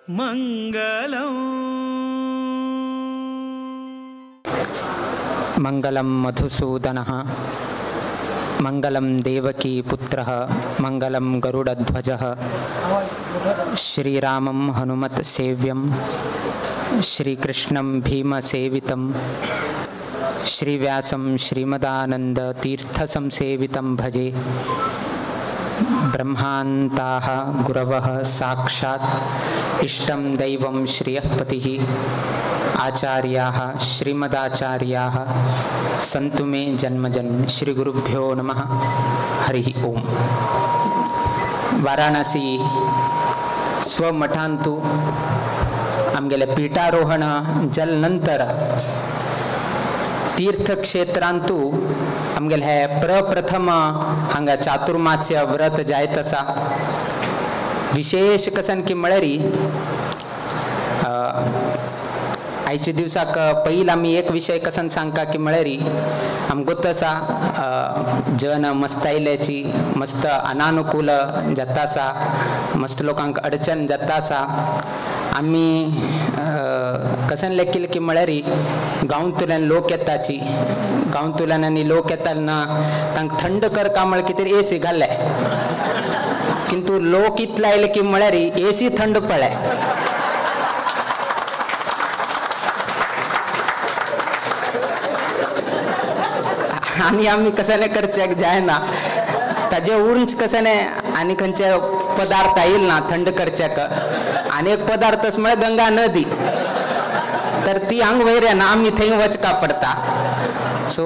मंगलम। मंगलम मधुसूदनः मंगलम देवकी पुत्रः मंगलम गरुडध्वजः श्रीरामं हनुमत् सेव्यं श्रीकृष्णं भीमसेवितं श्रीव्यासं श्रीमदानंद तीर्थसंसेवितं भजे। ब्रह्मान्ताः गुरवः साक्षात् इष्टं दैवं श्रियः पतिः आचार्याः श्रीमदाचार्याः सन्तु मे जन्म जन्म। श्री गुरुभ्यो नमः। हरिः ओम। वाराणसी स्वमठांतु आमगेले पीठारोहण जल नंतर तीर्थक्षेत्रांतु आमगेले हे प्रप्रथम हांगा चातुर्मास्य व्रत जायत आसा। विशेष कसन की म्हळ्यार आयच्या दिवसाक पयलीं आमी एक विशय कसन सांगता की म्हळ्यार आमकां गोत आसा जन मस्त आयल्याची मस्त अनानुकूल जाता आसा, मस्त लोकांक अडचण जाता आसा। आमी कसन लेखील की म्हळ्यार गांवांतल्यान लोक येताची, गांवांतल्यान आनी लोक येताना तांकां थंड करका म्हळ्यार कितें एसी घाल्ले, किंतु लोक इतले आयले की म्हळ्यार एसी थंड पडले। आनी आमी कशें करच्याक जायना, ताजे उंच कशें आनी खंयचे पदार्थ आयल ना थंड करच्याक। आनी एक पदार्थ म्हळ्यार गंगा नदी, तर ती हांग वयर येना, आमी थंय वचका पडटा। सो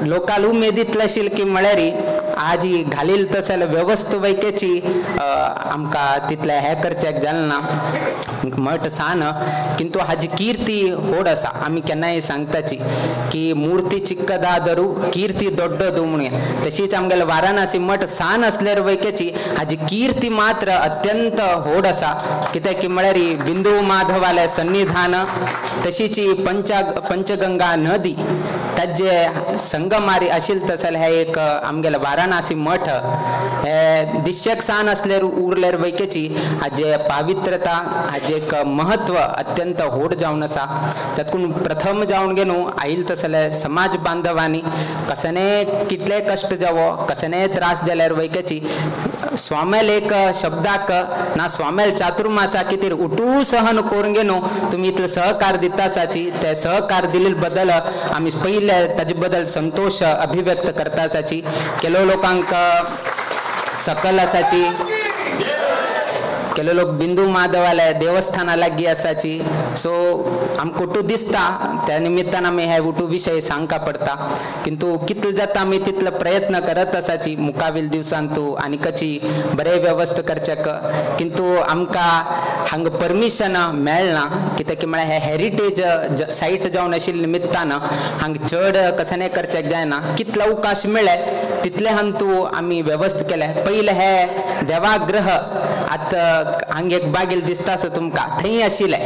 लोकाल उमेद इतले आशिल्ली की म्हळ्यार आज घालील तशें वेवस्था वैकेची आमकां तितलें हें करच्याक जालें ना। मठ सान किंतु हाजी कीर्ती होड आसा। आमी केन्नाय सांगताची की मूर्ती चिक्कदादरू कीर्ती दोड्डदू म्हणून, तशीच आमगेले वाराणसी मठ सान आसल्यार वैकेची हाजी कीर्ती मात्र अत्यंत होड आसा। कित्याक की म्हळ्यार बिंदू माधवाले सन्निधान, तशीच पंचगंगा नदी ताजे संगमारी आशिल्ले तशें हे एक आमगेले वाराणसी मठ हे दिश्यक सान आसल्यार उरल्यार वैकेची हाजे पावित्रता हाजे एक महत्व अत्यंत होड जावन आसा। तातूंत प्रथम जावन घेवन आयल तसले समाज बांधवांनी कसने कितले कश्ट जावो कसने त्रास जाल्यार वैकेची स्वामेल एक शब्दाक ना स्वामेल चातुर्मासा कितें उठू सहन करून घेवन तुमी इतले सहकार दिता आसाची, ते सहकार दिल्ले बद्दल आमी पयले ताजे बद्दल संतोष अभिव्यक्त करता आसाची। केलो लोकांक सकल आसाची, केलो लोक बिंदू माधवाले देवस्थाना लागीं आसाची। सो आमकां उठू दिसता त्या निमित्तान आमी हे उठू विशय सांगका पडटा, किंतु कितले जाता आमी तितलो प्रयत्न करत आसाची मुखावेल दिवसांतू आनी कची बरें वेवस्था करच्याक, किंतु आमकां हांगा परमिशन मेळना। कित्याक की म्हळ्यार हे हेरिटेज सायट जावन आशिल्ले निमित्तान हांगा चड कशें करच्याक जायना। कितलो अवकाश मेळ्ळे तितले हांतू आमी वेवस्था केले। पयलें हे देवागृह आतां हांगा एक बागेल दिसता आसो तुमकां थंय आशिल्लें,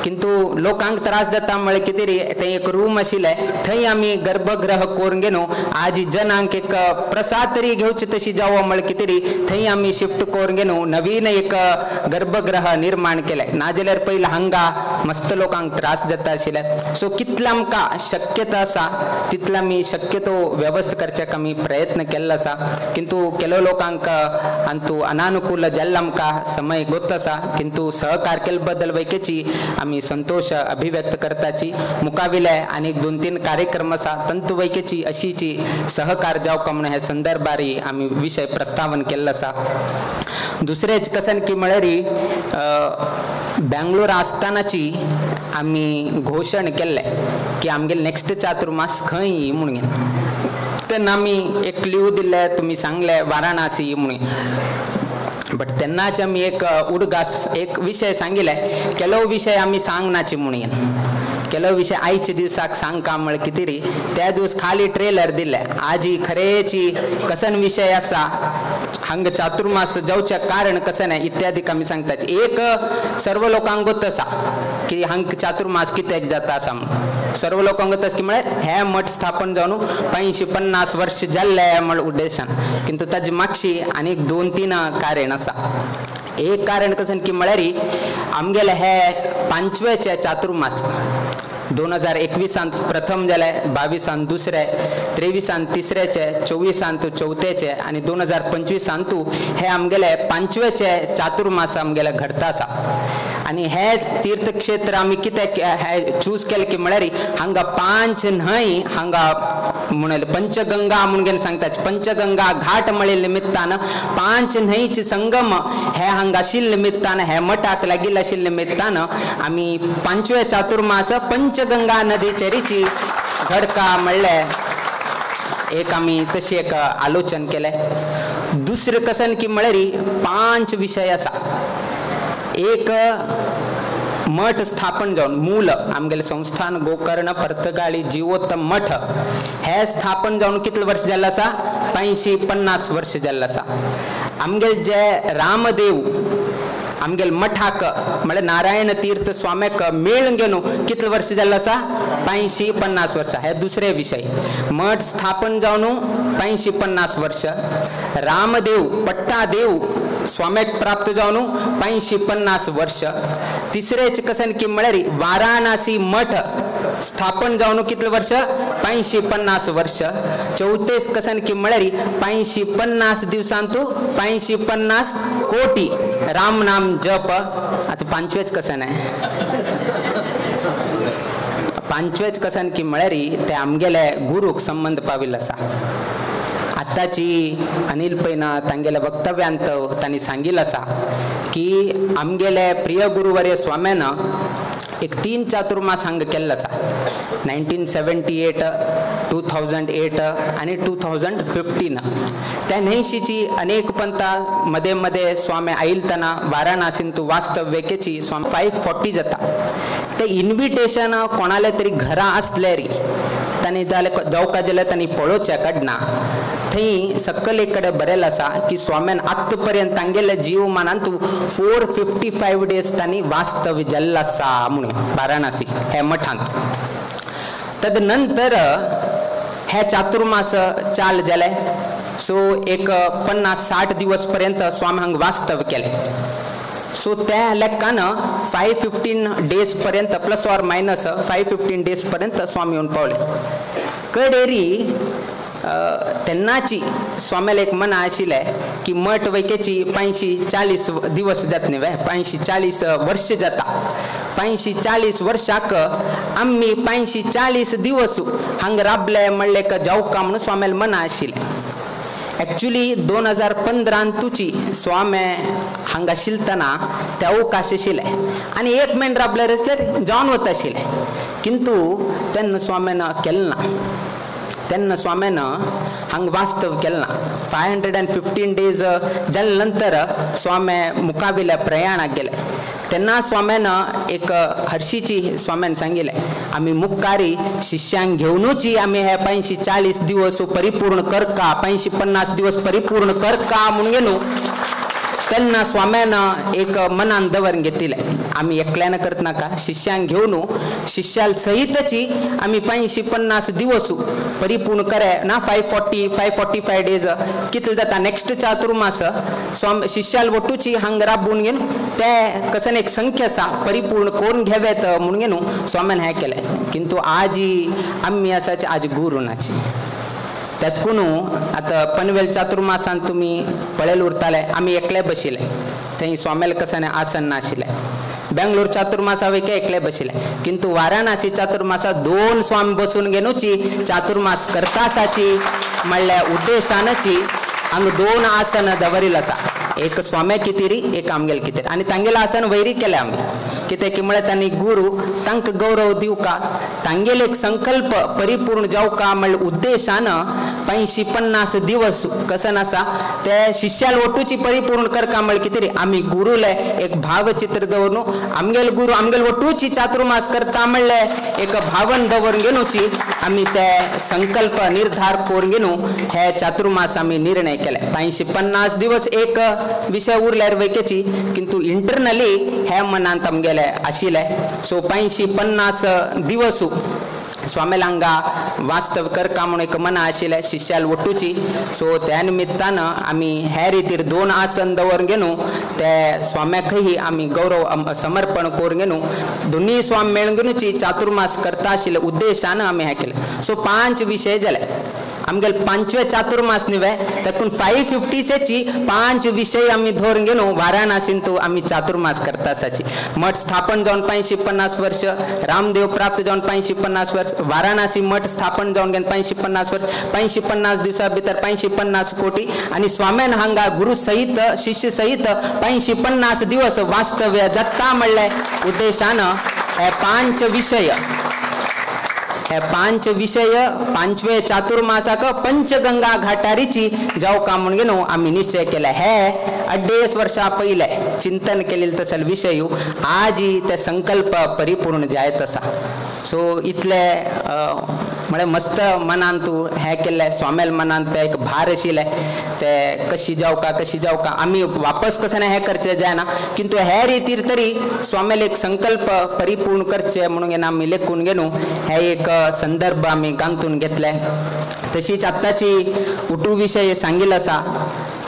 किंतु लोकांक त्रास जाता म्हळ्यार कितें रे थंय एक रूम आशिल्लें थंय आमी गर्भगृह करून घेवन आज जनांक एक प्रसाद तरी घेवचे तशी जावो म्हळ्यार कितें रे थंय आमी शिफ्ट करून घेवन नवीन एक गर्भगृह निर्माण केलें। नाजाल्यार पयलीं हांगा मस्त लोकांक त्रास जाता आशिल्ले। सो कितले आमकां शक्यता आसा तितले आमी शक्यतो वेवस्था करच्याक आमी प्रयत्न केल्लो आसा, किंतु केलो लोकांक अंतू अनानुकूल जाल्लो आमकां समय गोत आसा, किंतु सहकार केल्ले बद्दल वैकेची आमी संतोष अभिव्यक्त करताची। मुखाविले आनी दोन तीन कार्यक्रम आसा तंतु वैकेची अशीची सहकार जावका म्हणून हे संदर्भारी आमी विशय प्रस्तावन केल्लो आसा। दुसरेंच कसन की म्हळ्यार बेंगलोर आसतानाची आमी घोशण केल्लें की आमगेले नेक्स्ट चातुर्मास खंय म्हणून, तेन्ना आमी एक क्ल्यू दिल्ले, तुमी सांगले वाराणसी म्हणून, बट तेन्नाच आमी एक उडगास एक विशय सांगिल्ले, केलो विशय आमी सांगनाची म्हणून, केलो विशय आयच्या दिवसाक सांगका म्हळ्यार कितें रे त्या दिवस खाली ट्रेलर दिल्ले। आजी खरेची कसन विशय आसा हांगा चातुर्मास जावचें कारण कशें न्हय इत्यादी आमी सांगताची। एक सर्व लोकांक गोत आसा की हांगा चातुर्मास कित्याक जाता आसा म्हणून, सर्व लोकांक गोत आसा की म्हळ्यार हे मठ स्थापन जावन 85-50 वर्ष जाल्ले म्हळ्यार उद्देशान, किंतु ताजे मागशी आनीक 2-3 कारण आसा। एक कारण कशें की म्हळ्यार आमगेले हे पांचवेचे चातुर्मास 2021 प्रथम जाले, 22 दुसरे, 23 तिसऱ्याचे, 24 चवथ्याचे आनी 2025 हे आमगेले पांचवेचे चातुर्मास आमगेले घडता आसा. आनी हे तीर्थक्षेत्र आमी कित्याक हे चूज केले की म्हळ्यार हांगा 5 न्हंय हांगा म्हणले पंचगंगा म्हणून सांगतात. पंचगंगा घाट म्हळ्या निमित्तान 5 न्हंयचे संगम हे हांगा आशिल्ले निमित्तान हे मठाक लागिल्ले आशिल्ले निमित्तान आमी पांचवे चातुर्मास पंचगंगा नदीचेरीची घडका म्हणले एक आमी तशी एक आलोचन केलें. दुसरें कसन की म्हळ्यार 5 विशय आसा. एक मठ स्थापन जावन मूल आमगेले संस्थान गोकर्ण पर्तगाळी जीवोत्तम मठ हे स्थापन जावन कितले वर्ष जाल्लें आसा? 85-50 वर्ष जाल्लें आसा. आमगेले जे रामदेव आमगेले मठाक म्हळ्यार नारायण तीर्थ स्वाम्याक मेळून घेवन कितले वर्ष जाल्लें आसा? 85-50 वर्सां. हे दुसरे विशय. मठ स्थापन जावन 85-50 वर्ष, रामदेव पट्टादेव स्वाम्याक प्राप्त जावन 85-50 वर्ष. तिसरेच कसन की म्हळ्यार वाराणसी मठ स्थापन जावन कितले वर्ष? 85-50 वर्ष. चवथेच कसन की म्हळ्यार 85-50 दिवसांतू 85-50 कोटी राम नाम जप. आतां पांचवेच कसन आहे. पांचवेच कसन की म्हळ्यार ते आमगेले गुरूक संबंद पाविल्लो आसा. आतांची अनिल पैन तांगेल्या वक्तव्यांत तांणी सांगिल्लें आसा की आमगेले प्रिय गुरुवर्य स्वाम्यान एक 3 चातुर्मास हांगा केल्लो आसा. 1978, 2008 आनी 2015. त्या न्हंयशीची अनेक पंथा मध्ये मध्ये स्वामी आयलतना वाराणसींत वास्तव्यकेची स्वामी 540 जाता. ते इन्विटेशन कोणाले तरी घरा आसल्यार तांणी जाल्यार जावका जाल्यार तांणी पळोवच्या काडना. थंय सकल कडेन बरयलें आसा की स्वाम्यान आतां पर्यंत तांगेल्या जीवमानांत 455 डेज तांणी वास्तव्य जाल्लें आसा म्हणून वाराणसी हे मठांत. तदनंतर हे चातुर्मास चाल जाले. सो एक 50-60 दिवस पर्यंत स्वामी हांगा वास्तव्य केलें. सो त्या लेखान 515 डेज पर्यंत प्लस ऑर मायनस 515 डेज पर्यंत स्वामी येवन पावले. कडेरी तेन्नाची स्वाम्याला एक मना आशिल्लें की मठ वैकेची 85-40 दिवस जात न्ही वे 85-40 वर्ष जाता. 85-40 वर्षाक आमी 85-40 दिवस हांगा राबले म्हणले जावका म्हणून स्वाम्याला मना आशिल्लें. एक्चुली 2015 तुची स्वामे हांगा आशिल्तना ते अवकाश आशिल्ले आनी एक म्हयनो राबले जाल्यार जावन वता आशिल्लें. किंतु तेन्ना स्वाम्यान केलें ना. तेन्ना स्वाम्यान हांगा वास्तव केलें ना. 515 डेज जाले नंतर स्वामे मुखावेल्या प्रयाणाक गेले. तेन्ना स्वाम्यान एक हर्शीची स्वाम्यान सांगिल्लें आमी मुखारी शिष्यांक घेवनूच आमी हे 85-40 दिवस परिपूर्ण करका, 85-50 दिवस परिपूर्ण करका म्हणून घेवन तेन्ना स्वाम्यान एक मनान दवर घेतिल्लें आमी एकल्यान करत नाका, शिष्यांक घेवन शिष्याल सहितची आमी 85-50 दिवस परिपूर्ण करे ना. 540-545 डेज कितले जाता नेक्स्ट चातुर्मास स्वामी शिष्याल वटूची हांगा राबून घेवन ते कसन एक संख्या आसा परिपूर्ण करून घेवेत म्हणून घेवन स्वाम्यान हें केलें. किंतु आजी आमी आसाची आज गुरू नाची. त्यातकून आतां पनवेल चातुर्मासान तुमी पळयल उरताले आमी एकले बशिल्ले थंय स्वाम्याल कसन आसन नाशिल्लें. बेंगलोर चातुर्मासा वयके एकले बशिल्ले. किंतु वाराणसी चातुर्मासा 2 स्वामी बसून घेवनूची चातुर्मास करतासाची म्हणल्या उद्देशानची हांगा 2 आसन दवरिल्लें आसा. एक स्वाम्या कितेरी एक आमगेल कितेरी आनी तांगेलें आसन वैरी केलें आमी. कित्याक की म्हळ्यार तांणी गुरू तांकां गौरव दिवका, तांगेले एक संकल्प परिपूर्ण जावका म्हणल्या उद्देशान 85-50 दिवस कसन आसा ते शिष्याल वटूची परिपूर्ण करका म्हळ्यार कितें आमी गुरूले एक भावचित्र दवरून आमगेले गुरू आमगेले वटूची चातुर्मास करता म्हणलें एक भावन दवरून घेवनूची आमी ते संकल्प निर्धार करून घेवन हे चातुर्मास आमी निर्णय केले. 85-50 दिवस एक विशय उरल्यार वैकेची किंतु इंटरनली हे मनांत आमगेले आशिल्ले. सो 85-50 दिवस स्वामेल हांगा वास्तव करका म्हणून एक मना आशिल्लें शिष्याल वटूची. सो त्या निमित्तान आमी हे रितीर 2 आसन दवरून घेवन ते स्वाम्याकही आमी गौरव समर्पण करून घेवन दोन्ही स्वामी मेळून घेवची चातुर्मास करता आशिल्ले उद्देशान आमी हें केलें. सो 5 विशय जाले आमगेले 5वे चातुर्मास न्ही तातूंत 550 5 विशय आमी धरून घेवन वाराणसींत आमी चातुर्मास करता आसाची. मठ स्थापन जावन 550 वर्ष, रामदेव प्राप्त जावन 550 वर्ष, वाराणसी मठ स्थापन जावन घेवन 550 वर्ष, 550 दिवसा भितर 550 कोटी आनी स्वाम्यान हांगा गुरु सहित शिष्य सहित 550 दिवस वास्तव्य जाता म्हणले उद्देशान हे 5 विशय, हे 5 विशय 5वे चातुर्मासाक पंचगंगा घाटारीची जावका म्हणून घेवन आमी निश्चय केले. हे 2.5 वर्षा पयले चिंतन केलेले तसल विशय आजी ते संकल्प परिपूर्ण जायत आसा. सो इतले म्हळ्यार मस्त मनान तूं हें केल्लें, स्वामेल मनान तें एक भार आशिल्लें ते कशी जावका कशी जावका आमी वापस कशें हें करचें जायना, किंतु हे रितीर तरी स्वामेल एक संकल्प परिपूर्ण करचें म्हणून आमी लेखून घेवन हे एक संदर्भ आमी गांथून घेतले. तशीच आत्ताची उटू विशय सांगिल्लो आसा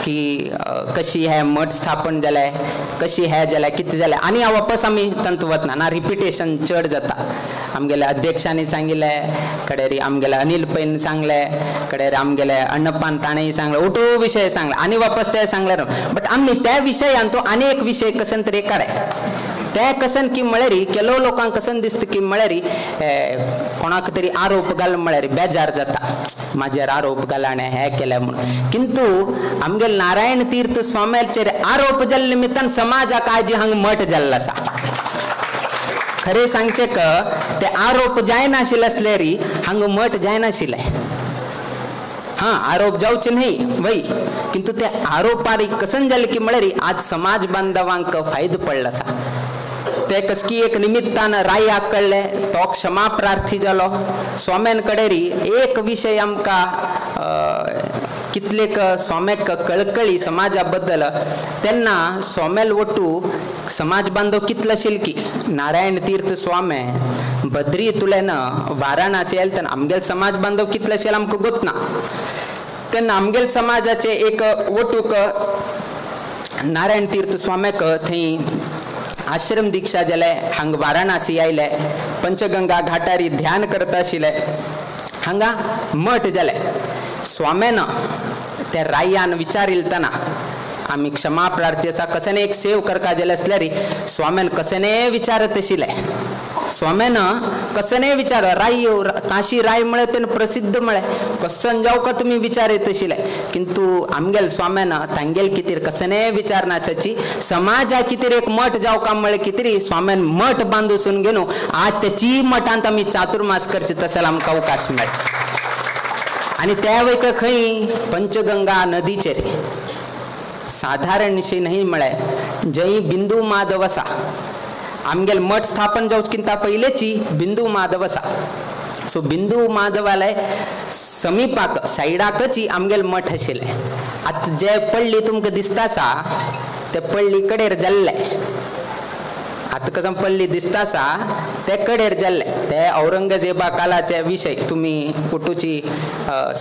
की कशी हे मठ स्थापन जालें, कशी हें जालें, कितें जालें आनी वापस आमी तांतूत वतना ना रिपिटेशन चड जाता. आमगेले अध्यक्षांनी सांगिल्लें, कडेरी आमगेले अनिल पैन सांगलें, कडेर आमगेले अण्णप्पान ताणें सांगलें, उटू विशय सांगलें आनी वापस ते सांगलें. बट आमी त्या विशयान तो आनी एक विशय कसन तरी काडे ते कसन की म्हळ्यार केलो लोकांक कसन दिसता की म्हळ्यार कोणाक तरी आरोप घाल म्हळ्यार बेजार जाता, म्हाजेर आरोप घाला आनी हें केलें म्हणून. किंतु आमगेले नारायण तीर्थ स्वाम्याचेर आरोप जाल्ले निमित्तान समाजाक आयज हांगा मठ जाल्लो आसा. खरें सांगचें ते आरोप जायनाशिल्ले आसल्यार हांगा मठ जायनाशिल्लें. हां, आरोप जावचे न्हय वय, किंतु ते आरोपार कसन जाले की म्हळ्यार आज समाज बांधवांक फायदो पडलो आसा. ते कसकी एक निमित्तान रायाक कळ्ळें, तो क्षमा प्रार्थी जालो. स्वाम्यान कडेरी एक विशय आमकां कितलेक स्वाम्याक कळकळी समाजा बद्दल तेन्ना स्वाम्याल वटू समाज बांधव कितलो आशिल्लो की नारायण तीर्थ स्वामे बद्री तुल्यान वाराणसी आयले तेन्ना आमगेले समाज बांधव कितलो आशिल्लो आमकां गोत ना. तेन्ना आमगेले समाजाचे एक वटूक नारायण तीर्थ स्वाम्याक थंय आश्रम दीक्षा जाले, हांगा वाराणसी आयले, पंचगंगा घाटारी ध्यान करता आशिल्ले, हांगा मठ जाले. स्वाम्यान त्या रायान विचारिल्तना आमी क्षमा प्रार्थी आसा कशें एक सेव करका जालें आसल्यार स्वाम्यान कशें विचारत आशिल्लें. स्वाम्यान कशें विचार राय काशी राय म्हळ्यार तेणें प्रसिद्ध म्हळें कसन जावं का तुमी विचार येत आशिल्ले, किंतु आमगेले स्वाम्यान तांगेले कितें कशें विचार नासाची समाजा कितें एक मठ जावं का म्हळ्यार कितें स्वाम्यान मठ बांदून घेवन आज तेची मठांत आमी चातुर्मास करचे तसो आमकां अवकाश मेळटा. आनी त्या वयक खंय पंचगंगा नदीचेर साधारणशी न्हय म्हळ्यार जंय बिंदू माधव आसा, आमगेले मठ स्थापन जावचे पयलेची बिंदू माधव आसा. सो बिंदू माधवालय समीपाक सायडाकच आमगेले मठ आशिल्लें. आतां जे पडली तुमकां दिसता आसा ते पडली कडेर जाल्ले, आतां कसो पडली दिसता आसा ते कडेर जाल्ले. ते औरंगजेबा कालाचे विशय तुमी कुटूची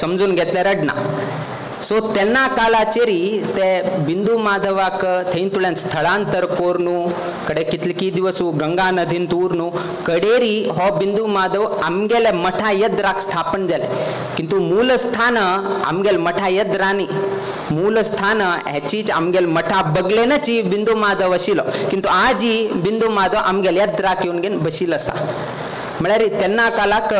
समजून घेतले रडना. सो तेन्ना कालाचेरी ते बिंदू माधवाक थंयतल्यान स्थळांतर कोरनू कडे कितले की दिवस गंगा नदींत उरनू कडेरी हो बिंदू माधव आमगेले मठा यद्राक स्थापन जालें. किंतु मूल स्थान आमगेले मठा यद्रानी मूल स्थान हेचीच आमगेले मठा बगलेनच बिंदू माधव आशिल्लो, किंतु आजी बिंदू माधव आमगेले यद्राक येवन घेवन बशिल्लो आसा. म्हळ्यार तेन्ना कालाक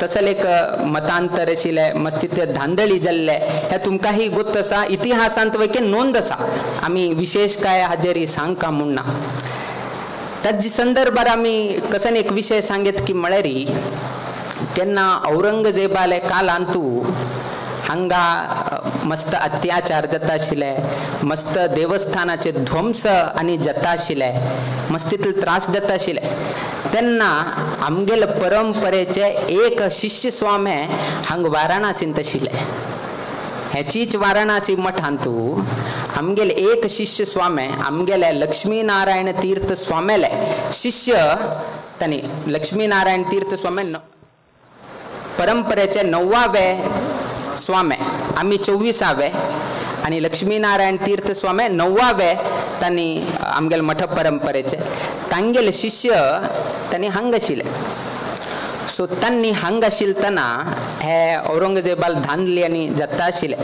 तसले एक मतांतर आशिल्लें, मस्ती ते धांदळी जाल्ले, हे तुमकांय गोत आसा, इतिहासांत वयके नोंद आसा, आमी विशेष काय हाजेर सांगका म्हूण ना. ताजे संदर्भार आमी कसन एक विशय सांगीत की म्हळ्यार केन्ना औरंगजेबाले कालांतू हांगा मस्त अत्याचार जाता आशिल्ले, मस्त देवस्थानाचे ध्वंस आनी जाता आशिल्ले, मस्त तितले त्रास जाता आशिल्ले. तेन्ना आमगेले परंपरेचे एक शिष्य स्वामी हांगा वाराणसींत आशिल्ले. हेचीच वाराणसी मठांतू आमगेले एक शिष्य स्वामी आमगेले लक्ष्मीनारायण तीर्थ स्वामेले शिष्य तांणी लक्ष्मीनारायण तीर्थ स्वामी परंपरेचे 9वे स्वामी, आमी 24वे आनी लक्ष्मीनारायण तीर्थ स्वामी 9वे तांणी आमगेले मठ परंपरेचे तांगेले शिष्य तांणी हांगा आशिल्ले. सो तांणी हांगा आशिल्लतना हे औरंगजेबाल धांदली आनी जाता आशिल्ले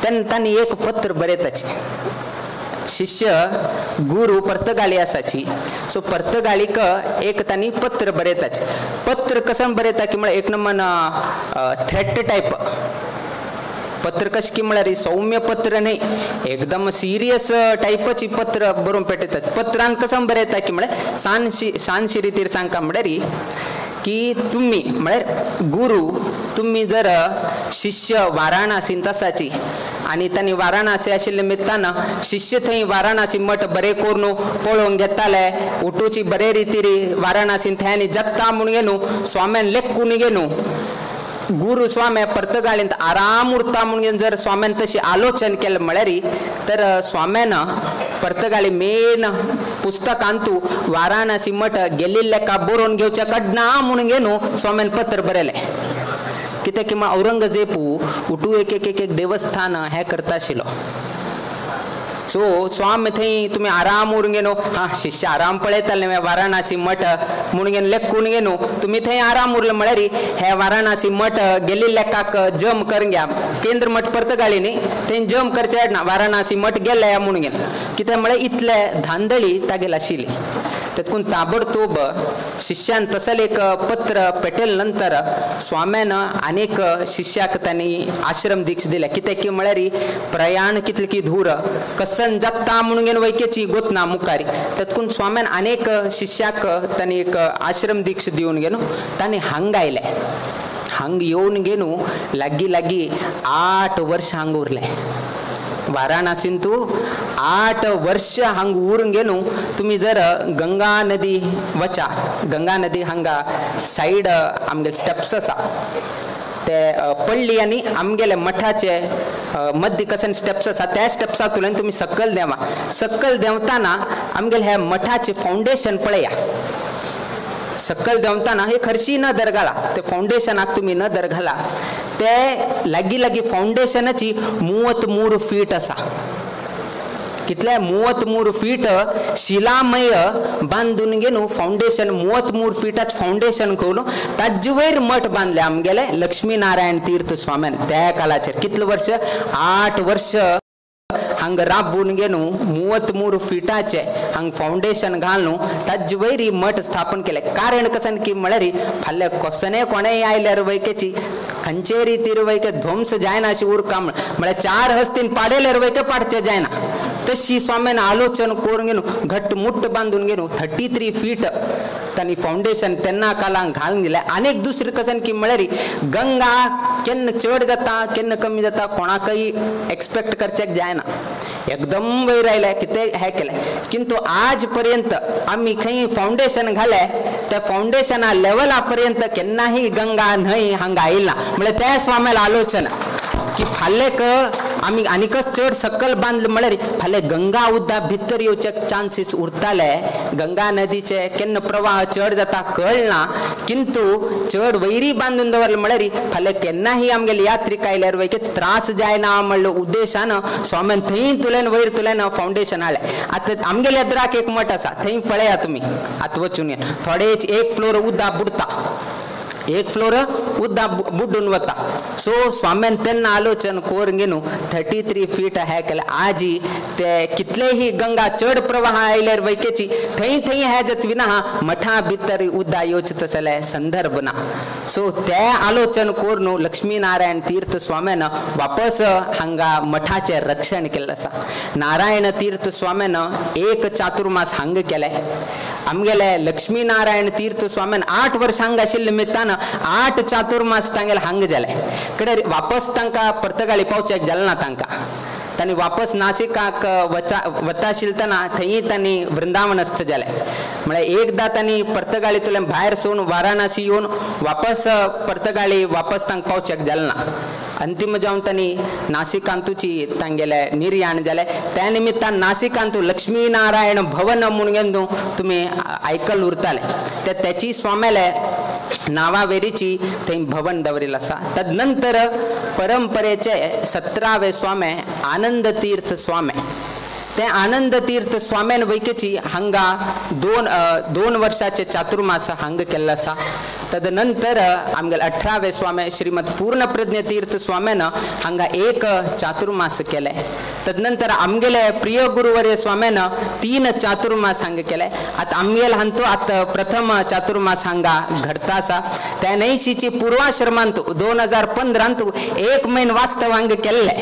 तेन्ना तांणी एक पत्र बरयताचे. शिष्य गुरु पर्तगाळी आसाची, सो पर्तगाळीक एक तांणी पत्र बरयताचे. पत्र कसं बरयता की म्हळ्यार एक नमन थ्रेट टायप पत्र कशें की म्हळ्यार सौम्य पत्र न्ही, एकदम सिरियस टायपाची पत्र बरोवन पेटयतात. पत्रान कसं बरयता की म्हळ्यार सानशी सानशी रितीर सांगता म्हळ्यार की तुमी म्हळ्यार गुरु तुमी जर शिष्य वाराणसींत आसाची आनी तांणी वाराणसी आशिल्ले निमित्तान शिष्य थंय वाराणसी मठ बरें करून पळोवंक घेताले, उठूची बरे रितीरी वाराणसींत थंय आनी जत्ता म्हूण घेनु स्वाम्यान लेखून घेनु गुरु स्वामी पर्तगाळींत आराम उरता म्हणून जर स्वाम्यान तशी आलोचन केलें म्हळ्यार तर स्वाम्यान पर्तगाळी मेन पुस्तकांतू वाराणसी मठ गेल्ले का बरोवन घेवच्या कडना म्हणून घेनु स्वाम्यान पत्र बरयलें. कित्याक की औरंगजेबू उठू एक एक एक एक देवस्थान हें करता आशिल्लो. सो स्वामी थंय तुमी आराम उरूंक घेनो, हा शिष्य आराम पळयताले वाराणसी मठ म्हणून घेवन लेखून घेनो तुमी थंय आराम उरले म्हळ्यार हे वाराणसी मठ गेल्ले लेकाक जम करून घ्या, केंद्र मठ पर्तगाळी न्ही थंय जम करचे ना, वाराणसी मठ गेले म्हणून घेवन कित्याक म्हळ्यार इतले धांदळी तागेल आशिल्ली. तेतून ताबडतोब शिष्यान तसले एक पत्र पेटेल नंतर स्वाम्यान अनेक शिष्याक तांणी आश्रम दीक्ष दिल्या. कित्याक की म्हळ्यार प्रयाण कितले की धूर कसन जाता म्हणून घेवन वैकेची गोतना मुखारी, तेतून स्वाम्यान अनेक शिष्याक तांणी एक आश्रम दीक्ष दिवन घेवन तांणी हांग आयले. हांग येवन घेवन लागीं लागीं 8 वर्ष हांग उरले. वाराणसींतू 8 वर्ष हांग उरून घेनु तुमी जर गंगा नदी वचा, गंगा नदी हांगा सायड आमगेले स्टेप्स आसा ते पडली आनी आमगेले मठाचे मध्य कसन स्टेप्स आसा त्या स्टेप्सांतल्यान तुमी सकयल देंवा. सकयल देंवतना आमगेले ह्या मठाचे फावंडेशन पळया. सकयल देंवतना हे खर्शी नदर घाला, ते फावंडेशनाक तुमी नदर घाला, ते लागीं लागीं फावंडेशनाची 33 फीट आसा. कितले 33 फीट शिलामय बांदून घेवन फावंडेशन 33 फिटाच फावंडेशन करून ताजे वयर मठ बांदले आमगेले लक्ष्मीनारायण तीर्थ स्वाम्यान त्या काळाचेर. कितले वर्ष? 8 वर्ष हांगा राबून घेवन 33 फिटाचे हांगा फावंडेशन घालून ताजे वयर मठ स्थापन केले. कारण कसन की म्हळ्यार फाल्यां कसने कोणेय आयल्यार वैकेची खंयचे रितीर वैके ध्वंस जायना अशी उरका म्हळ्यार 4 हस्तीन पाडेल्यार वैके पाडचे जायना, तशी स्वाम्यान आलोचन करून घेवन घटमुट्ट बांदून घेवन 33 फीट तांणी फावंडेशन तेन्ना कालांक घालून दिलें. आनी दुसरें कसन की म्हळ्यार गंगा केन्ना चड जाता केन्ना कमी जाता कोणाकय एक्सपेक्ट करचेक जायना, एकदम वयर आयले कितें हें केलें. किंतु आज पर्यंत आमी खंय फावंडेशन घालें त्या फावंडेशना लेवला पर्यंत केन्नाही गंगा न्हंय हांगा आयला. म्हळ्यार त्या स्वाम्याला आलोचना की फाल्याक आमी आनीकच चड सकल बांदले म्हळ्यार फाल्यां गंगा उदक भितर येवचे चान्सीस उरताले. गंगा नदीचे केन्ना प्रवाह चड जाता कळना, किंतु चड वयरी बांदून दवरले म्हळ्यार फाल्यां केन्नाही आमगेले यात्रीक आयल्यार वयके त्रास जायना म्हणलो उद्देशान स्वाम्यान थंय तुल्यान वयर तुल्यान फावंडेशन हाडलें. आतां आमगेल्या एदराक एक मठ आसा थंय पळया तुमी आतां वचून थोडेच एक फ्लोर उदक बुडटा, एक फ्लोर उदक बुडून वता. सो स्वाम्यान तेन्ना आलोचन करून घेवन 33 फीट हें केलें. आजी ते कितलेही गंगा चड प्रवाह आयल्यार वैकेची थंय थंय हें जातविना मठा भितर उदक येवचें तसले संदर्भ ना. सो ते आलोचन करून लक्ष्मीनारायण तीर्थ स्वाम्यान वापस हांगा मठाचें रक्षण केल्लें आसा. नारायण तीर्थ स्वाम्यान एक चातुर्मास हांगा केलें. आमगेले लक्ष्मीनारायण तीर्थ स्वाम्यान 8 वर्ष हांगा आशिल्ले निमित्तान 8 चातुर्मास तांगेले हांगा जाले. कडे वापस तांकां पर्तगाळी पावच्याक जालें ना तांकां, तांणी वापस नासिकाक वता आशिल्लतना थंय तांणी वृंदावनस्थ जाले. म्हळ्यार एकदां तांणी पर्तगाळींतल्यान भायर सरून वाराणसी येवन वापस पर्तगाळी वापस तांकां पावच्याक जालें ना. अंतिम जावन तांणी नासिकांतूची तांगेले निर्याण जालें. त्या निमित्तान नासिकांतू लक्ष्मीनारायण भवन म्हणून तुमी आयकल उरताले ते त्याची स्वाम्याले नावावेरीची थंय भवन दवरिल्लें आसा. तदनंतर परंपरेचे 17वे स्वामे आनंद तीर्थ स्वामे ते आनंद तीर्थ स्वाम्यान वैकेची हांगा दोन वर्षाचे चातुर्मास हांग केल्लो आसा. तदनंतर आमगेले 18वे स्वामे श्रीमद पूर्णप्रज्ञ तीर्थ स्वाम्यान हांगा एक चातुर्मास केले. तदनंतर आमगेले प्रिय गुरुवर्य स्वाम्यान 3 चातुर्मास हांगा केले. आतां आमगेले हांतू आतां प्रथम चातुर्मास हांगा घडता आसा. त्या न्हयशीची पूर्वाश्रमांतू 2015 1 म्हयनो वास्तव हांगा केल्ले.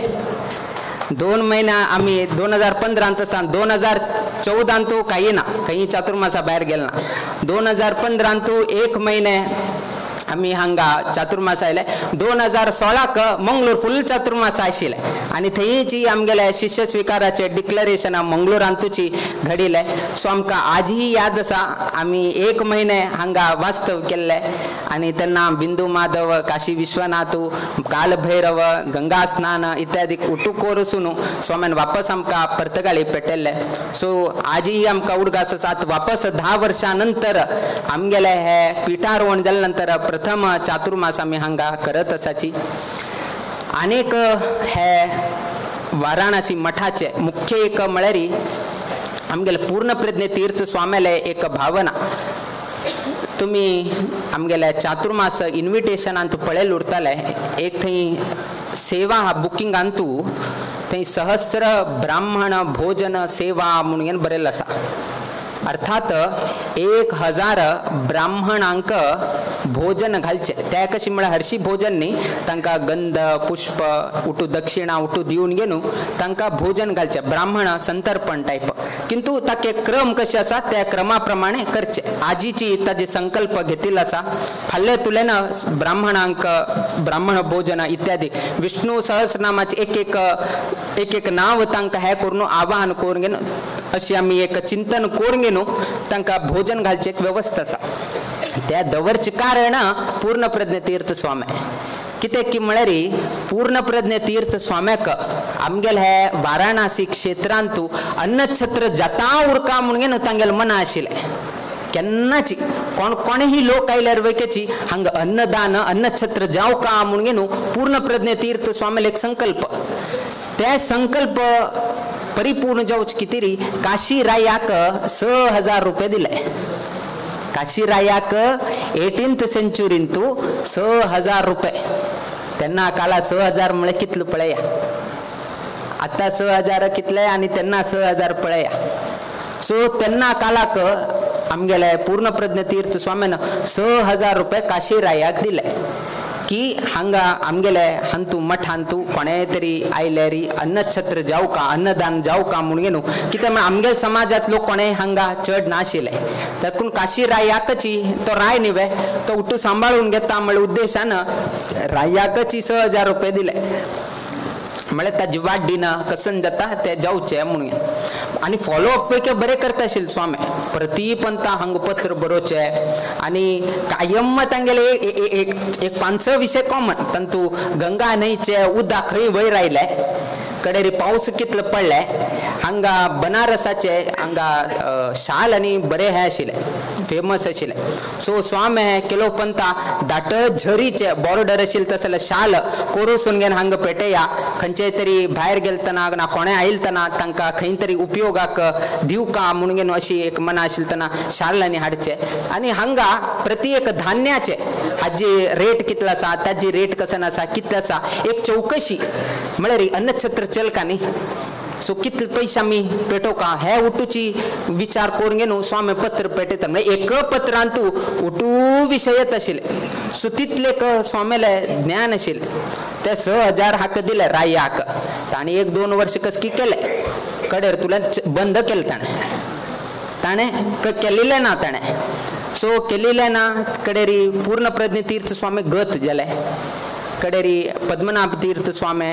2 महिना आमी 2015 आसा 2014 काही ना खंय चातुर्मासा भायर गेल ना. 2015 1 महिने आमी हांगा चातुर्मास आयले. 2016 मंगलोर फुल चातुर्मास आशिल्ले आनी थंयची आमगेले शिष्य स्विकाराचे डिक्लरेशन मंगलोरांतूची घडिल्लें. सो आमकां आजही याद आसा आमी 1 महिने हांगा वास्तव केल्ले आनी तेन्ना बिंदू माधव काशी विश्वनाथ कालभैरव गंगा स्नान इत्यादी उटू कोरसून स्वाम्यान वापस आमकां पर्तगाळी पेटयल्ले. सो आजही आमकां उडगास आसा वापस 10 वर्सां नंतर आमगेले हे पिठारोवण जाले नंतर प्रथम चातुर्मास आमी हांगा करत आसाची. आनेक हे वाराणसी मठाचे मुख्य एक म्हळ्यार आमगेले पूर्णप्रज्ञ तीर्थ स्वाम्याले एक भावना. तुमी आमगेले चातुर्मास इन्विटेशनांत पळयल उरताले एक थंय सेवा बुकिंगांतू थंय सहस्र ब्राह्मण भोजन सेवा म्हणून बरयल्लें आसा. अर्थात 1000 ब्राह्मणांक भोजन घालचे. त्या कशी म्हळ्यार हरशी भोजन न्ही, तांकां गंध पुष्प उटू दक्षिणा उटू दिवन घेवन तांकां भोजन घालचे ब्राह्मण संतर्पण टायप. किंतु ताके क्रम कशे आसा त्या क्रमा प्रमाणे करचे. आजीची ताजे संकल्प घेतिल्लो आसा. फाल्यां तुल्यान ब्राह्मणांक ब्राह्मण भोजन इत्यादी विष्णू सहस्रनामाचे एक एक एक एक नांव तांकां हें करून आवाहन करून घेवन अशी आमी एक चिंतन करून घेवन तांकां भोजन घालची एक वेवस्था आसा. त्या दवरचें कारण पूर्णप्रज्ञ तीर्थ स्वामी कित्याक की म्हळ्यार पूर्णप्रज्ञ तीर्थ स्वाम्याक आमगेले हे वाराणसी क्षेत्रांतू अन्नछत्र जाता उरका म्हणून तांगेले मना आशिल्लें. केन्नाची कोण कोणेही लोक आयल्यार वैकेची हांगा अन्नदान अन्नछत्र जावं का म्हणून पूर्णप्रज्ञ तीर्थ स्वामीले एक संकल्प. ते संकल्प परिपूर्ण जावचे कितें काशी रायाक 6000 रुपये दिले. काशी रायाक 18th सेंचुरींतू 6000 रुपये. तेन्ना काला 6000 म्हळ्यार कितलो पळया, आतां 6000 कितले आनी तेन्ना 6000 पळया. सो तेन्ना कालाक आमगेले पूर्णप्रज्ञ तीर्थ स्वाम्यान 6000 रुपये काशी रायाक दिले की हांगा आमगेले हांतू मठांतू कोणेय तरी आयल्यार अन्नछत्र जावं का अन्नदान जावं का म्हणून कित्याक म्हळ्यार आमगेले समाजांत लोक कोणेय हांगा चड नाशिल्ले. तातूंत काशी रायाकची तो राय न्ही तो उठू सांबाळून घेता म्हळ्या उद्देशान रायाकची 6000 रुपये दिले. म्हळ्यार ताजी वाड्डीन कसन जाता ते जावचे म्हणून. आनी फॉलोअप पैकी बरें करता आशिल्ले स्वामी प्रती पंता हांगा पत्र बरोवचें आनी कायम तांगेले एक एक 5-6 विशय कॉमन. तांतू गंगा न्हंयचे उदक खंय वयर आयलें, कडेरी पावस कितलो पडले, हांगा बनारसाचे हांगा शाल आनी बरें हें आशिल्लें फेमस आशिल्लें. सो स्वामी हें केलो पंता दाट झरीचे बॉर्डर आशिल्लें तसलें शाल कोरोसून घेवन हांगा पेटया खंयचे तरी भायर गेलतना ना कोणें आयलतना तांकां खंय तरी उपयोगाक दिवका म्हणून घेवन अशी एक मना आशिल्लें शाल आनी हाडचें. आनी हांगा प्रति एक धान्याचे हाजी रेट कितलो आसा ताजी रेट कसन आसा कितलो आसा एक चौकशी म्हळ्यार अन्नछत्र चल का न्ही. सो कितले पयशे आमी पेटोवका हे उटूची विचार करून घेवन स्वामी पत्र पेटयता. म्हळ्यार एक पत्रांतू उटू विशय येत आशिल्ले. सो तितले स्वामीले ज्ञान आशिल्लें. ते 6000 हाका दिले रायाक. ताणें 1-2 वर्ष कसकी केले कडेर तुला बंद केलें ताणें ताणें केलेलें ना ताणें. सो केलेलें ना कडेरी पूर्णप्रज्ञ तीर्थ स्वामी गत जाले. कडेरी पद्मनाभ तीर्थ स्वामी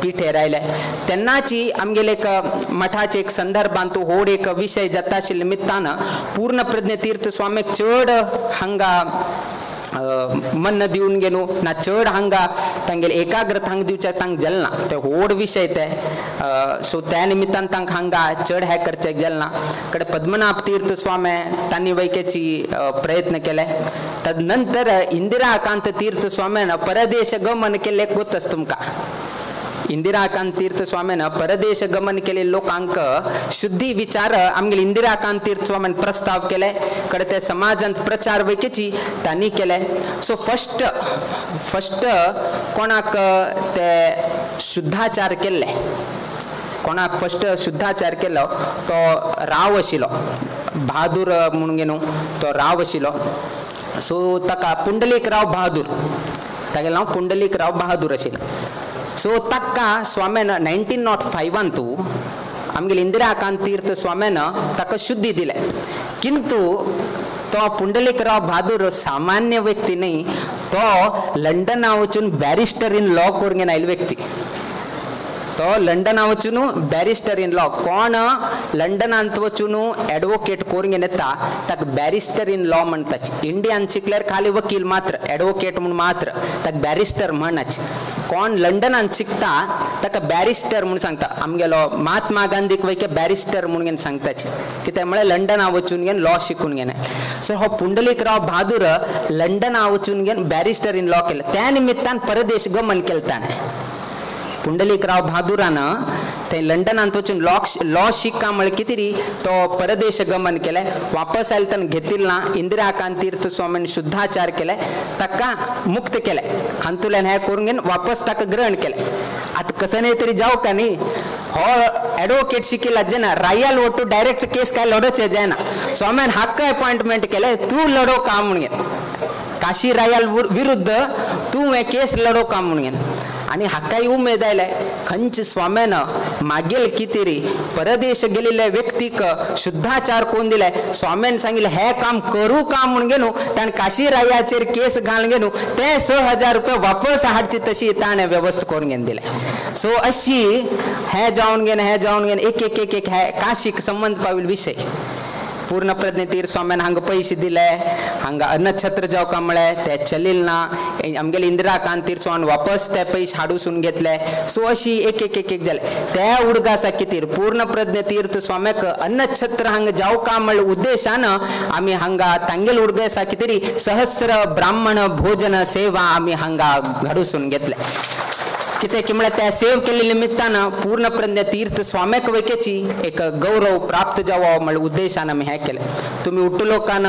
पिठेर आयले. तेन्नाची आमगेले एक मठाचे एक संदर्भांत होड एक विशय जाता आशिल्ले निमित्तान पूर्णप्रज्ञ तीर्थ स्वामीक चड हांगा मन दिवन घेनु ना चड हांगा तांगेले एकाग्रता हांगा दिवच्या तांक जालें ना ते व्हड विशय ते सो त्या निमित्तान तांकां हांगा चड हें करचें जालें ना. कडे पद्मनाभ तीर्थ स्वामी तांणी वैकेची प्रयत्न केले. तदनंतर इंदिराकांत तीर्थ स्वाम्यान परदेश गमन केल्ले गोतच तुमकां. इंदिराकांत तीर्थ स्वाम्यान परदेश गमन केले लोकांक शुद्धी विचार आमगेले इंदिराकांत तीर्थ स्वाम्यान प्रस्ताव केले. कडे ते समाजांत प्रचार वैकेची तांणी केले. सो फस्ट फस्ट कोणाक ते शुद्धाचार केल्ले, कोणाक फस्ट शुद्धाचार केलो तो राव आशिल्लो बहादूर म्हणून घेनु तो राव आशिल्लो. सो ताका पुंडलीक राव बहादूर, तागेलें नांव पुंडलीक राव बहादूर आशिल्लें. सो ताका स्वाम्यान 1905 तूं आमगेले इंदिराकांत तीर्थ स्वाम्यान ताका शुद्धी दिले. किंतु तो पुंडलीक राव बहादूर सामान्य व्यक्ती न्ही, तो लंडना वचून बॅरिस्टर इन लॉ करून आयिल्लो व्यक्ती. तो लंडना वचून बॅरिस्टर इन लॉ, कोण लंडनांत वचून एडवोकेट करून येता ताका बॅरिस्टर इन लॉ म्हणटाच. इंडियान शिकल्यार खाली वकील मात्र, एडवोकेट म्हूण मात्र, ताका बॅरिस्टर म्हणच. कोण लंडनांत शिकता ताका बॅरिस्टर म्हूण सांगता. आमगेलो महात्मा गांधीक वैके बॅरिस्टर म्हूण घेवन सांगताच, कित्याक म्हळ्यार लंडना वचून घेवन लॉ शिकून घेवन. सो हो पुंडलीक राव बहादूर लंडना वचून घेवन बॅरिस्टर इन लॉ केलें. त्या निमित्तान परदेश गमन केलें ताणें. पुंडलीक राव बहादुरान ते लंडनांत वचून लॉ शिका म्हळ्यार कितें री तो परदेश गमन केलें. वापस आयले ताणें घेतिल्लें ना. इंदिराकांत तीर्थ स्वामीन शुद्धाचार केले, ताका मुक्त केलें. हातूंतल्यान हें करून घेवन वापस ताका ग्रहण केलें. आतां कसं न्ही तरी जावं का न्ही, हो एडवोकेट शिकिल्ला जेन्ना रायाल वटू डायरेक्ट केस काय लडोवचें जायना. स्वाम्यान हाका अपॉयंटमेंट केलें, तूं लडो काम म्हणून घेवन, काशी रायाल विरुद्ध तूं हें केस लडो काम म्हणून घेवन. आनी हाकाय उमेद आयले खंयच स्वाम्यान मागील कितें परदेश गेलेल्या व्यक्तीक शुद्धाचार कोण दिले. स्वाम्यान सांगिल्लें हें काम करूं काम म्हणून घेवन ताणें काशी रायाचेर केस घालून घेवन ते 6000 रुपया वापस हाडची तशी ताणें वेवस्था करून घेवन दिले. सो अशी हें जावन घेवन हें जावन घेवन एक एक एक एक हे काशीक संबंद पाविल्लो विशय. पूर्णप्रज्ञ तीर्थ स्वाम्यान हांगा पयशे दिले, हांगा अन्नछत्र जावका म्हळें ते चलील ना. आमगेले इंदिराकांत तीर्थ स्वामी वापस ते पयशे हाडूसून घेतले. सो अशी एक एक एक एक जाले. त्या उडगासा खातीर पूर्णप्रज्ञ तीर्थ स्वाम्याक अन्नछत्र हांगा जावका म्हळ्या उद्देशान आमी हांगा तांगेल उडगासा खातीर सहस्र ब्राह्मण भोजन सेवा आमी हांगा घडूसून घेतले. कितें की म्हळ्यार त्या सेव केल्ले निमित्तान पूर्णप्रज्ञ तीर्थ स्वाम्याक वैकेची एक गौरव प्राप्त जावो म्हळ्या उद्देशान आमी हें केलें. तुमी उट्टू लोकान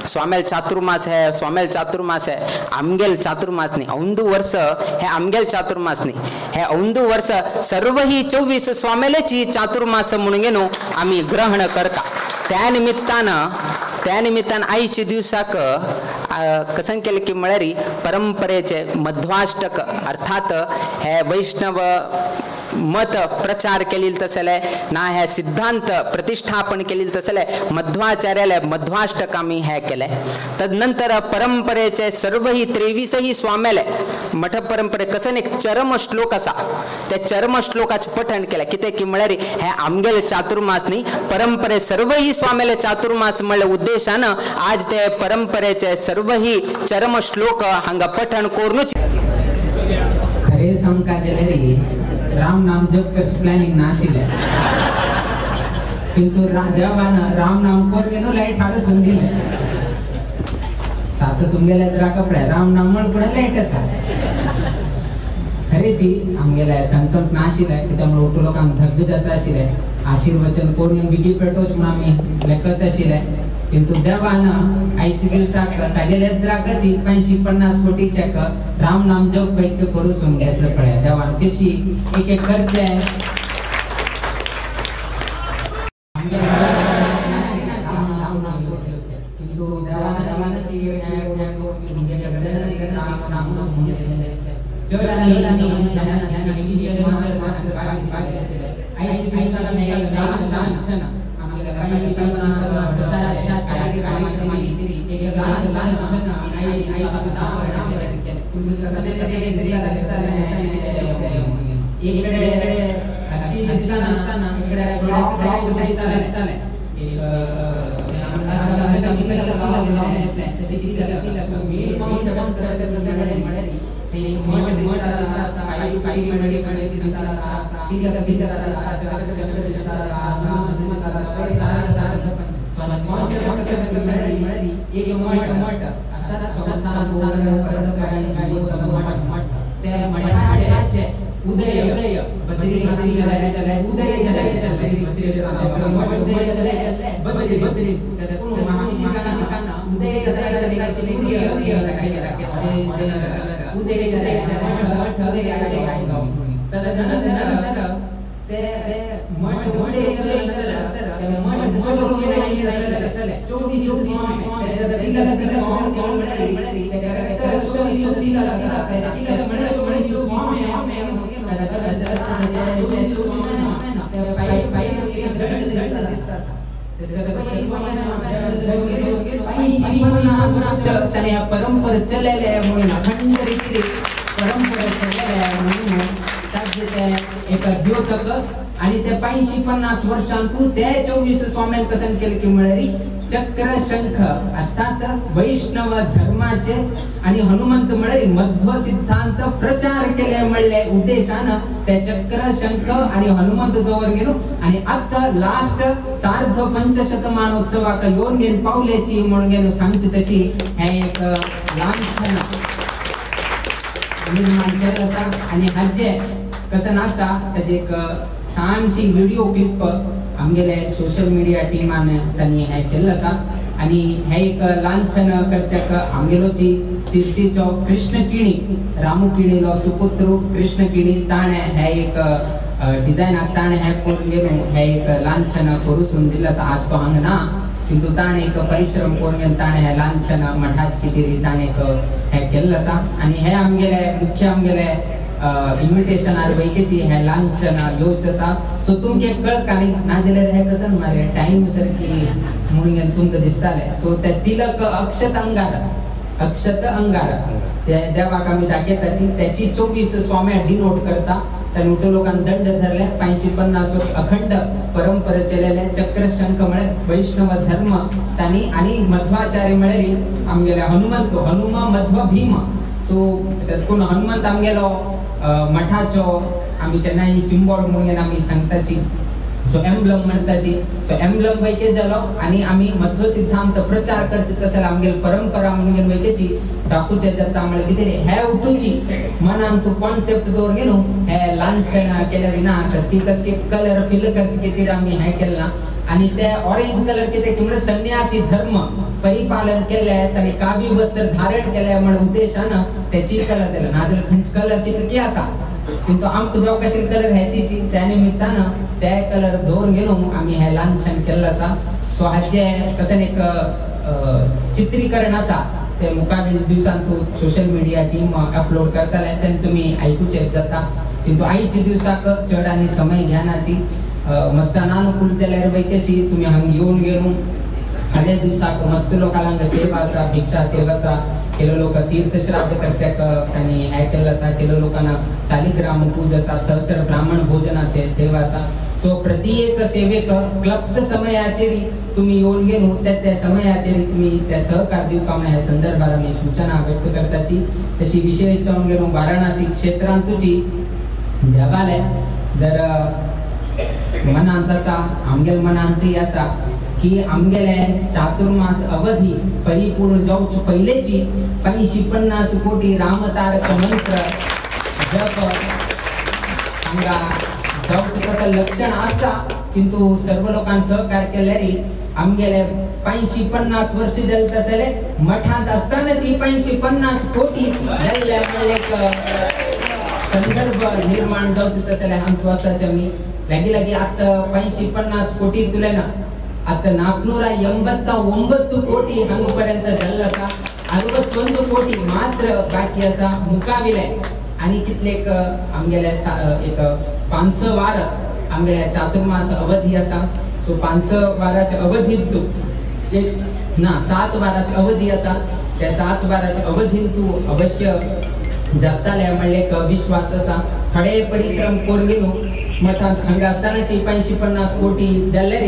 स्वामेल चातुर्मास हे, स्वामेल चातुर्मास हे, आमगेल चातुर्मास न्ही. अंदू वर्स हे आमगेल चातुर्मास न्ही, हे अंदू वर्स सर्व ही 24 स्वामेलेची चातुर्मास म्हणून घेवन आमी ग्रहण करता. त्या निमित्तान त्या निमित्तान आयच्या दिवसाक कसं केलें की म्हळ्यार परंपरेचे मध्वाष्टक अर्थात हे वैष्णव मत प्रचार केलेलं तसले ना हे सिद्धांत प्रतिष्ठापन केलेलं तसले मध्वाचार्याले मध्वाष्टक आमी हे केले. तदनंतर परंपरेचे सर्वही 23 स्वाम्याले मठ परंपरे कसं एक चरम श्लोक असा त्या चरम श्लोकाचे पठण केलें. कितें की म्हळ्यार हे आमगेले चातुर्मास न्ही, परंपरे सर्वही स्वाम्याले चातुर्मास म्हळ्या उद्देशान आज ते परंपरेचे सर्वही चरम श्लोक हांगा पठण करूनच. खरें सांगका जाल्यार राम नाम जप करचे प्लॅनिंग नाशिल्लें, किंतु देवान राम नाम कर गेलो लायट हाडून दिलें. आतां तुमगेले कपडे राम नाम म्हण कुडे लायट येता. खरेची आमगेले संकल्प नाशिल्ले कित्याक म्हण उठू लोकांक धग जाता आशिल्लें, आशीर्वचन करून बिगी पेटोवच म्हूण आमी लेखत आशिल्ले. किंतु देवान आयच्या दिवसाक तागेले द्राकाची 550 कोटीच्याक राम नाम जप वैक्य करून घेतलं पळय. देवान कशी एक एक करचे. परंपरा चलले म्हणून अखंड रीतीने परंपरा चलले म्हणून ताजे एक द्योतक आणि ते 85-50 वर्षांतू ते 24 स्वाम्यान कसन केले की म्हळ्यार चक्र शंख अर्थात वैष्णव धर्माचे आणि हनुमंत म्हळ्यार मध्व सिद्धांत प्रचार केले म्हणले उद्देशान ते चक्र शंख आणि हनुमंत दवर गेलो आणि आता लास्ट सार्ध पंचशतमानोत्सवाक येवन घेवन पावल्याची म्हणून गेलो सांगची तशी हे एक लांछन निर्माण केलें आसा. आनी हाजे कसं आसा ताजे एक ल्हानशी व्हिडिओ क्लिप आमगेले सोशल मिडिया टीमान तांणी हें केल्लें आसा. आनी हें एक लांछन करच्याक आमगेलोची सिरसीचो कृष्ण किणी रामू किणीलो सुपुत्र कृष्ण किणी ताणें हें एक डिजायनाक ताणें हें करून गेलो हें एक लांछन करून दिल्लें आसा. आज तो हांगा ना किंतु ताणें एक परिश्रम करून घेवन ताणें हें लांछन मठाच कितें ताणें एक हें केल्लें आसा. आनी हें आमगेले मुख्य आमगेले इन्विटेशनार वैकेची हे लांछन येवचें आसा. सो तुमकां कळका न्ही नाजाल्यार हें कसं मरे टायम सारकी म्हणून तुमकां दिसतालें. सो ते तिलक अक्षत अंगार अक्षत अंगार ते देवाक आमी दाखयताची त्याची 24 स्वाम्या डिनोट करता. त्या मोठ्या लोकांना दंड धरले 85-50 वर्ष अखंड परंपरा चलले चक्रशंख म्हळ्यार वैष्णव धर्म तांणी आनी मध्वाचार्य म्हळ्यार आमगेले हनुमंत हनुमा मध्व भीम. सो कोण हनुमंत आमगेलो मठाचो आमी केन्नाय सिंबॉल म्हणून आमी सांगताची सो एम्ब्लम म्हणताची. सो एम्ब्लम वैके जालो आनी आमी मध्व सिद्धांत प्रचार करता तसं आमगेले परंपरा म्हणून वैकेची दाखोवचे जाता म्हळ्यार कितें हे उठूची मनान तूं कॉन्सेप्ट दवर गेलो हे लांछन केल्या विना कसकी कसकी कलर फिल करचे कितें आमी हें केलें ना. आनी ते ऑरेंज कलर कितें की म्हळ्यार संन्यासी धर्म परिपालन केले तांणी कावी वस्त्र धारण केले म्हण उद्देशान त्याची कलर दिला नाजाल्यार खंयचे कलर तितके आसा किंतु आमकां जावं कशे कलर ह्याची त्या निमित्तान ते कलर दवरून गेलो आमी हें लांछन केल्लें आसा. सो हाचें कशें एक चित्रीकरण आसा ते मुखावेल दिवसान तूं सोशल मिडिया टीम अपलोड करताले तेन्ना तुमी आयकुचें जाता. किंतु आयच्या दिवसाक चड आनी समय घेनाची मस्तानानुकूल जाल्यार वैकेची तुमी हांगा येवन गेलो फाल्यां दिवसाक मस्त लोकांक सेवा आसा भिक्षा सेवा आसा केलो लोक तीर्थश्राद्ध करच्याक तांणी हें केल्लें आसा. केलो लोकांना सालिग्राम पूज आसा सहस्र ब्राह्मण भोजनाचे सेवा आसा. सो प्रति एक सेवेक क्लप्त समयाचेर तुमी येवन गेलो त्या त्या समयाचेर तुमी त्या सहकार दिवपा म्हण ह्या संदर्भार आमी सूचना व्यक्त करताची. तशी विशेष जावन गेलो वाराणसी क्षेत्रांतूची देवालय जर मनांत आसा आमगेले मनांतय आसा की आमगेले चातुर्मास अवधी परिपूर्ण जावचे पयलेची 85-50 कोटी रामतारक मंत्र जप हांगा जावचें तसं लक्षण आसा. किंतु सर्व लोकांक सहकार केल्यार आमगेले 85-50 वर्ष जाले तसले मठांत आसतनाची 85-50 कोटी जाल्ले म्हणल्यार एक संदर्भ निर्माण जावचो तसले आमकां आसाचे आमी लागी लागी आतां 85-50 कोटी तुले ना आता 489 कोटी हांगा पर्यंत जाल्लो आसा. 61 कोटी मात्र बाकी आसा मुखाविले आनी कितले आमगेले एक 5 वार आमगेले चातुर्मास अवधी आसा. सो 5 वाराच्या अवधीत तूं एक ना 7 वाराची अवधी आसा त्या 7 वाराच्या अवधीत तूं अवश्य जाताले म्हणल्यार एक विश्वास आसा. थोडे परिश्रम करून गेलो मठांत हांगा आसतानाची 550 कोटी जाल्ले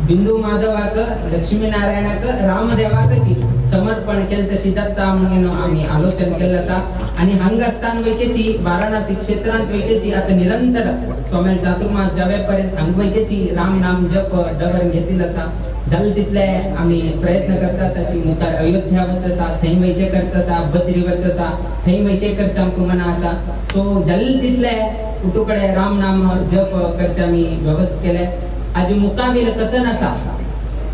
बिंदू माधवाक लक्ष्मीनारायणाक रामदेवाकची समर्पण केले तशी जाता म्हणून आमी आलोचन केल्लें आसा. आनी हांगा आसताना वैकेची वाराणसी क्षेत्रांत वैकेची आता निरंतर स्वामी चातुर्मास जावे पर्यंत हांगा वैकेची राम नाम जप दवर घेतिल्लो आसा. जाले तितले आमी प्रयत्न करता आसाची मुखार अयोध्या वच आसा थंय वैके करता आसा, बद्री वच आसा थंय वैके करचें आमकां मना आसा. सो जाले तितले कुटू कडेन राम नाम जप करचें आमी वेवस्था केलें. आज मुकावेले कसन आसा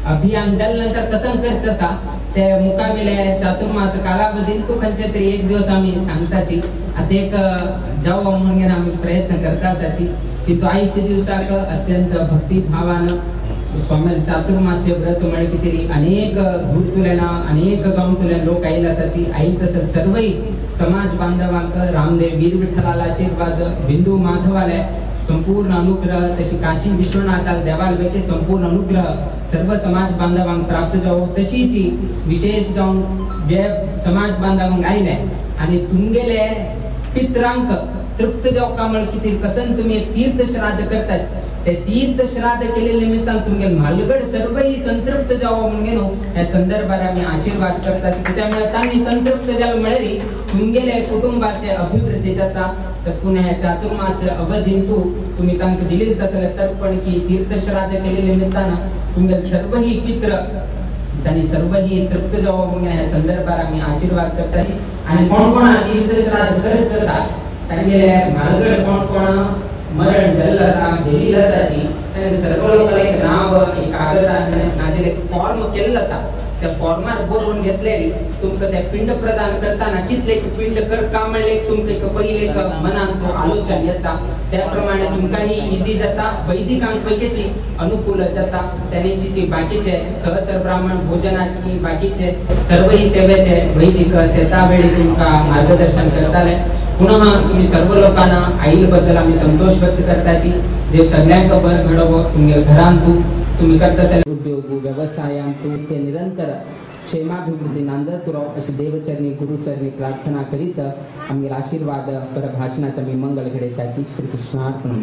अभियान जाले नंतर कसन करचें आसा ते मुकावेले चातुर्मास कालावधीन तूं खंयचे तरी एक दिवस आमी सांगताची आतां एक जावं म्हणून आमी प्रयत्न करता आसाची. किंतु आयच्या दिवसाक अत्यंत भक्तिभावान स्वामी चातुर्मास्य व्रत म्हळ्यार कितें अनेक गुरुतुल्यान अनेक गांवतुल्यान लोक आयिल्ले आसाची. आयिल्ले तसें सर्वय समाज बांधवांक रामदेव वीर विठ्ठलाला आशीर्वाद, बिंदू माधवाले संपूर्ण अनुग्रह, तशी काशी विश्वनाथाल देवाल वेके संपूर्ण अनुग्रह सर्व समाज बांधवांक प्राप्त जावो. तशीची विशेष जावन जे समाज बांधवांक आयले आनी तुमगेले पित्रांक तृप्त जावका म्हळ्यार कितें कसन तुमी एक तीर्थ श्राद्ध करतात ते तीर्थ श्राद्ध केले निमित्तान तुमगे म्हालगड सर्वही संतृप्त जावो म्हणून न्हू ह्या संदर्भार आमी आशीर्वाद करतात. कित्याक म्हळ्यार तांणी संतृप्त जालें म्हळ्यार तुमगेले कुटुंबाचे अभिवृद्धी जाता. तर पुन्हा ह्या चातुर्मास अवधीन तूं तुमी तांकां दिलेली तसलें तर्पण की तीर्थ श्राद्ध केले निमित्तान तुमगे सर्वही पित्र तांणी सर्वही तृप्त जावो म्हणून ह्या संदर्भार आमी आशीर्वाद करतात. आनी कोण कोण तीर्थ श्राद्ध करचें आसा तांगेले म्हालगड कोण कोण मरण जाल्लो आसा गेल्ली आसाची तांणी सर्व लोकांक एक नांव एक कागदान नाजाल्यार एक फॉर्म केल्लो आसा त्या फॉर्मार बरोवन घेतलेली तुमकां ते पिंड प्रदान करतना कितले पिंड करका म्हणलें तुमकां एक पयलें एक मनान तो आलोचन येता त्या प्रमाणे तुमकां ही इजी जाता, वैदिकांक पैकीची अनुकूल जाता. त्याची बाकीचे सहस्र ब्राह्मण भोजनाची बाकीचे सर्वही सेवेचे वैदिक त्या वेळी तुमकां मार्गदर्शन करताले. पुनः तुम्ही सर्व लोकांना आईल बद्दल आम्ही संतोष व्यक्त करताची. देव सगळ्यांक बर घडोवो तुमगे घरांतू तुम्ही करता उद्योग व्यवसायांतू ते निरंतर क्षेमाभिवृद्धी नांदत राव अशी देवचरणी गुरुचरणी प्रार्थना करीत आमगे आशीर्वाद पर भाषणाचा मी मंगल घडयताची. श्रीकृष्णार्पणम.